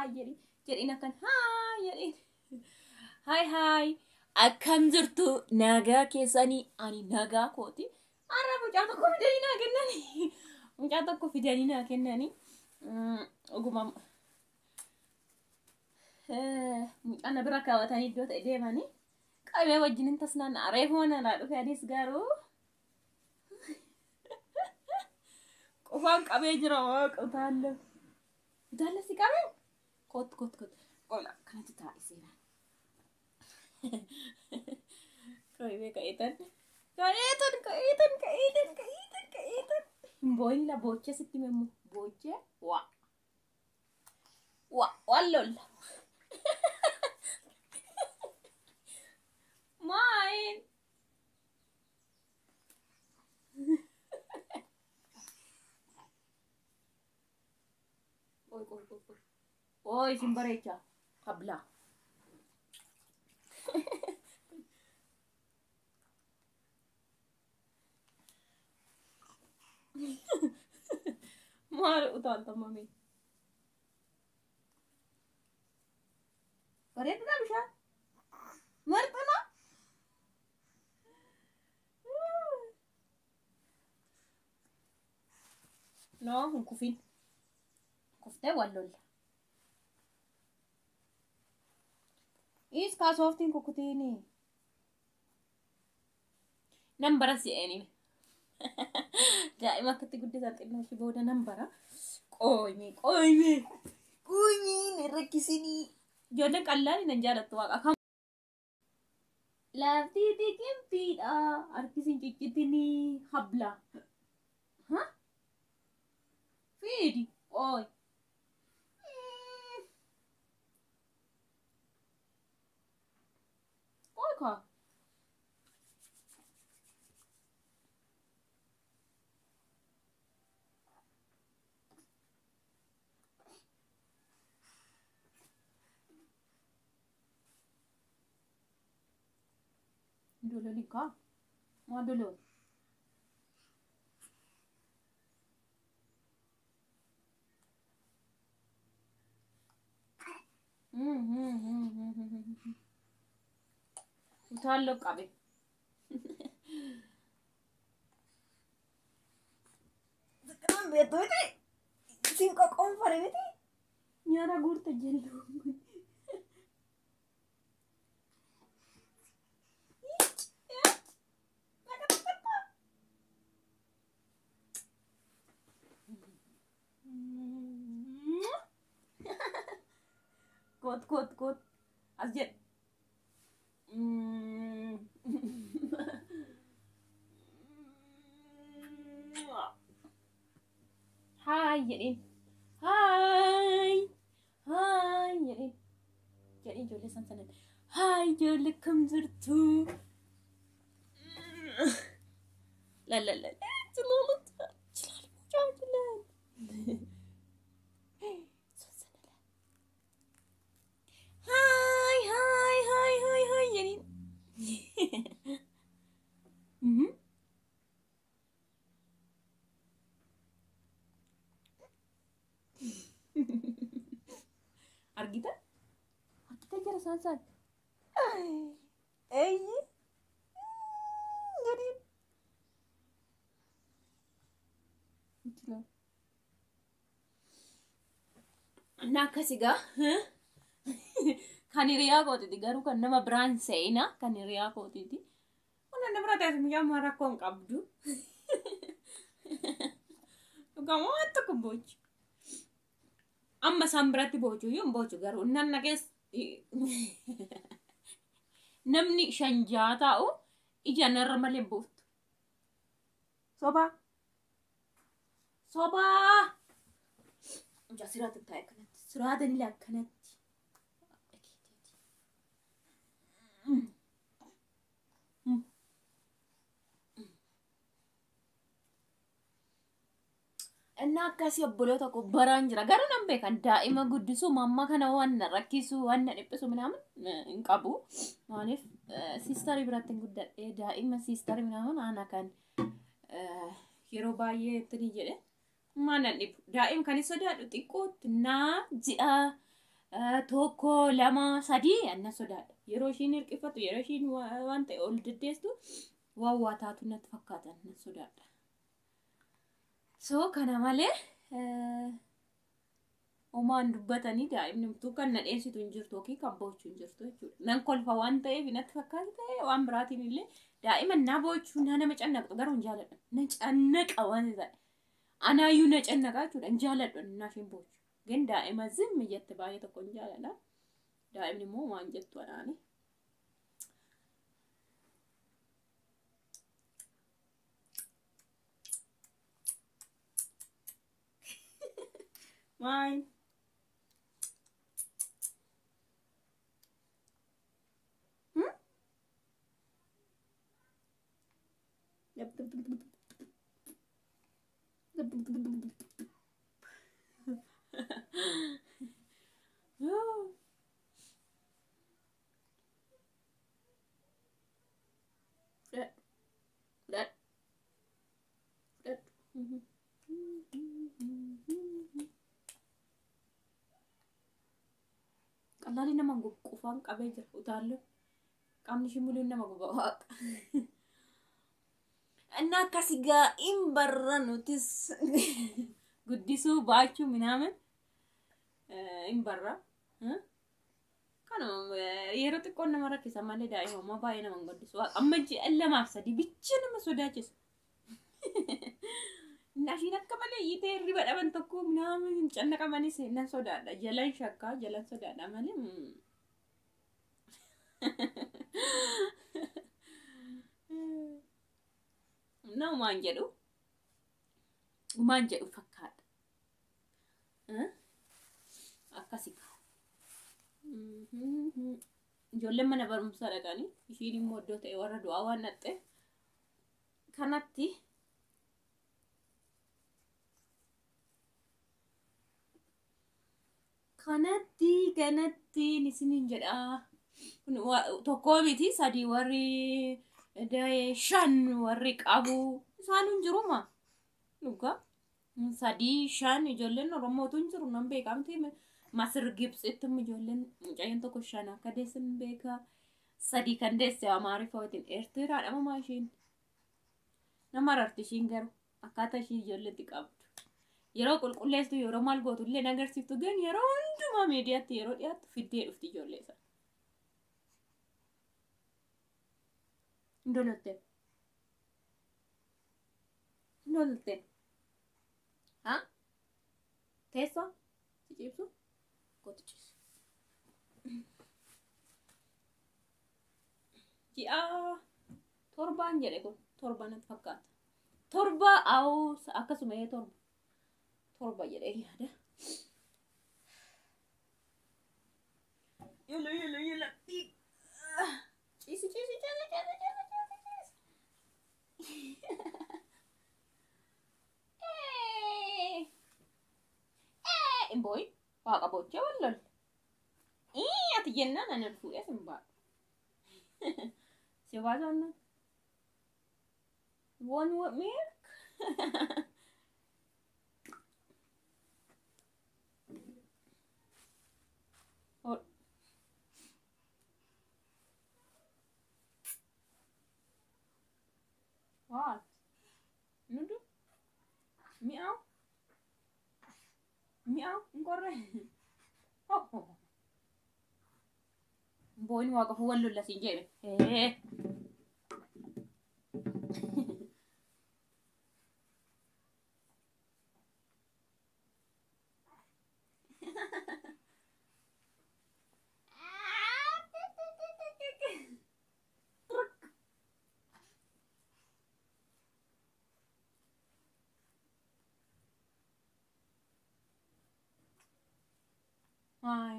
Haay jedhi jedhiin akkan haay jedhiin. Haay haay akkam jirtu nagaa keessanii ani nagaa kooti. Har'a mucaa tokko fidanii naa kennanii. Mucaa tokko fidanii naa kennanii. Dhuguma mucaa na bira kaawwatanii iddoo ta'e deemanii qabee wajjin hin tasnaan reefuma na dhufe anis garuu qofaan qabee jira waaqa utaallee. Utaallee si qabee? Kootu kootu kootu. Qola kanatti taa'e seenaan. Qabee ka'eetan. Ka'eetan ka'eetan ka'eetan ka'eetan ka'eetan. Hin boo'in la boochee sitti memmu boochee waa. Waa waan lolla. Maayin. Qoy qoy qoy qoy. Qoy isin bareechaa. Kablaa. Maal utaaltamame? Bareedudha bishaan. Marxana. No, hin kufin. Kuftee wal lolla. Is kaasoftiin kukutiini. Nan bara si'eeni. Daa'ima akkatti guddisan xinnoo ishee booda nan bara. Qooymi qooymi qooymi na rakkisinii. Ijoolleen qallaali nan jaalattu waaqa kam. Lafti xiqimtiidha. Harkisiin ciccitinii habla. Ha? Fiidi qooy. Qooy kaa. Dololi kaa. Maa dolol? Utaalloo qabe. Kan beektu miti. Isin qoqqoonfare miti. Nyaata guurta jelloo. Koot koot koot. As jedhe. Haay jedhiin. Haay. Haay jedhiin. Jedhiin ijoollee san sanan. Haay ijoollee kam jirtu? La la la. Jilaalu jilaalu mucaa jilaalu. Haay haay haay haay haay jedhiin. Argita? Argita jara isaan isaan. Eyyi. Jedhiin. እና akkas egaa kan hiriyaa kootiiti garuu kan nama biraan se'ina kan hiriyaa kootiiti. Kun nama bira ta'e mucaan rakkoo hin qabdu. Dhugamoo waan tokko boochu. Amma isaan biratti boochu iyyuu hin boochu garuu nanna keessa namni shan jaha taa'u ija narra malee hin buuftu. Sobaa. Sobaa. Mucaa siraata taa'e akkanatti. Siraata ni akkanatti. እና akkasii obboloota koo baraan jira. Garuu nan beekan daa'ima guddisuu mamma kana waan na rakkisu waan na dhiphisu minaamin hin qabu. Maaliif siistarii biratti hin guddadhee daa'ima siistarii minaamin ana kan yeroo baay'ee itti jedhe maal nan dhibu. Daa'ima kan hin sodaadhu xiqqootti naa ji'a 1, 2, 3 anna sodaadha. Yeroo ishiin hirqifatu, yeroo ishiin waan ta'e ol deddeestu waan waa taatu natti fakkaata, nan sodaadha. So kana malee homaan dubbatanii daa'imni umtuu kan na dheessitu hin jirtu yookiin kan boochu hin jirtu jechuudha. Nan kolfa waan ta'eef natti fakkaata ta'e waan biraatiin illee daa'ima na boochuu na nama cannaqxu garuu hin jaaladhu. Na cannaqa waan ta'e. Anaayyuu na cannaqa jechuudha, hin jaaladhu naaf hin boochu. Gin daa'ima zimmi jette baay'ee tokko hin jaaladha. Daa'imni immoo waan jettu anaani. Mine. Qalaalii nama qufaan qabee jira utaallu qaamni ishii muluun nama guba waaqa. Inni akkasi gaa'iin barra nutis guddisuu baachuu minaamin hin barra. Kanuma yeroo xiqqoon nama rakkisa malee daa'ima ammaa baay'ee nama hin guddisu. Amma ji'a 2 fi 3 bicha nama sodaachisa. Ashiin akka malee iyyitee hirriba dhaban tokko minaamin hin cannaqamanis nan sodaadha. Jalan shakkaa jalan sodaadha malee. Na umaan jedhu fakkaata. Akkasi. Ijoolleen mana barumsaa dhaqanii ishiin immoo iddoo ta'e warra du'aa waan naqxe kanatti kanatti isiniin jedha. Tokkoo miti, sadii warri shan warri qabu isaan hin jiruma. Dhugaa. 3, 5 ijoolleen Oromootu hin jiru nan beekamti. Masir Gibxitti ijoolleen mucayyoon tokko 5 akka deesse hin beeka. 3 kan deesse Amaariffa wajjin Eertiraadha mamaa ishiin. Nama ararti ishiin garuu akkaataa ishii ijoolleetti qabdu. Yeroo qulqulleessitu, yeroo maal gootu illee agarsiiftu, gan yeroo hundumaa miidiyaatti yeroo dhiyaattu fiddee dhufti ijoollee isaa. Ndolotte. Ndolotte. Ha? Teessoo? Si ciibsu? Kootu ciisu. Ji'a 7n jedhe, kun 7 natti fakkaata. 7 awuu akkasuma 7. 7 jedhee yaada. Yala yala yala. Ciisi ciisi ciisi ciisi ciisi ciisi ciisi. Boy, waaqa boochee wal lolle. Ati jennaan ani ol fuudhee sin baadhu. Si baasannaa? One with milk? Oh. What? Nudu? Mi'aaw? Mi'aaw? Hin qorre? Oh. Booyin waaqa wal lolla siin jedhe. Hi.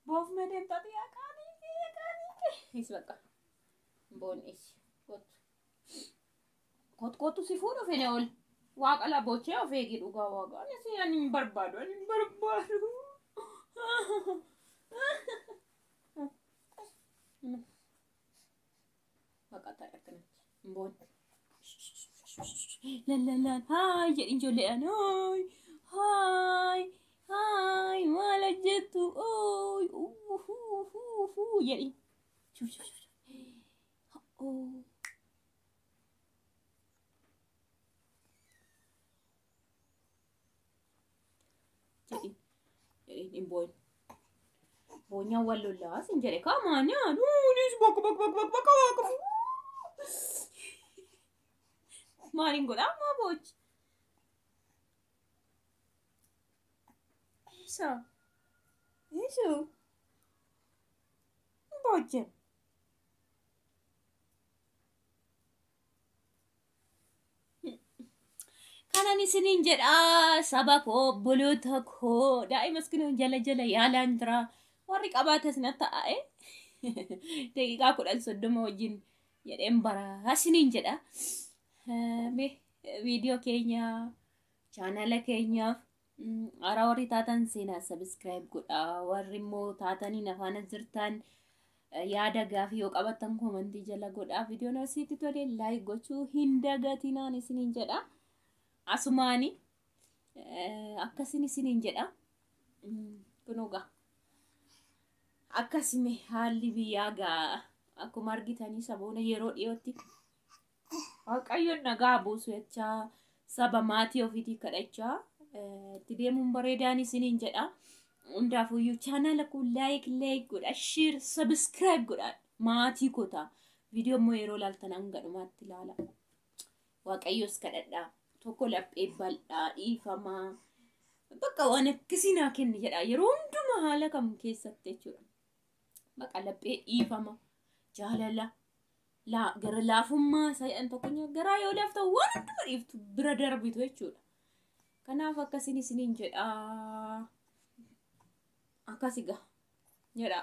Boof mee deemtaati yaa qaanii yaa qaanii. Is bakka. Boon is. Kottu. Kottu kottu si fuudhu fene ol. Waaqa la boochee of eegi dhugaa waaqa. Ani si ani hin barbaadu, ani hin barbaadu. Bakka taa'e akkanatti. Boon. Lallallaan haay jedhi ijoolleedhaan, haay haay haay, maal hojjettu, ooy uufuu jedhi. Shuf shuf shuf. Oh. Jedhin jedhin, hin boo'in. Boonyaan wal lollaa sin jedhe kaamaan yaa nuunis bakka bakka bakka bakka bakka. Maaliin godhaa ammaa boochi? Isa. Isu. Booche. Kanan isiniin jedhaa, saba koo, obboloota koo, daa'imas kunoo jala jala yaalaan jira. Warri qabaatas na ta'e daqiiqaa 10 30 wajjin jedheen baraa isiniin jedha. Mee viidiyoo keenya chaanala keenyaaf haaraa warri taatan seenaa subscribe godhaa. Warri immoo taatanii nafaana jirtan yaada gaafii yoo qabaattan koomantii jala godhaa. Viidiyoon asitti tole like gochuu hin dagatinaan isiniin jedha. Asumaani akkasin isiniin jedha. Kunoo gaa. Akkasime haalli biyyaa gaa akkuma argitanii saboona yeroo dhiyootti Waaqayyoon nagaa buusu jechaa, saba maatii ofiitii kadhachaa itti deemuun bareedaan isiniin jedha. Hundaafuyyuu chaanala kun like like godha, share, subscribe godha, maatii kotaa. Viidiyoo immoo yeroo ilaaltan hanga dhumaatti ilaala. Waaqayyoos kadhadhaa. Tokko laphee bal'aa dhiifamaa. Bakka waan akkasii naa kenni jedha. Yeroo hundumaa haala kam keessatti jechuudha. Bakka laphee dhiifama, jaalala, gara laafummaa isa jedhan tokko garaa yoo laafta waan hundumaa dhiiftu bira darbitu jechuudha. Kanaaf akkasiin isiniin jedha. Akkasi gaa jedha.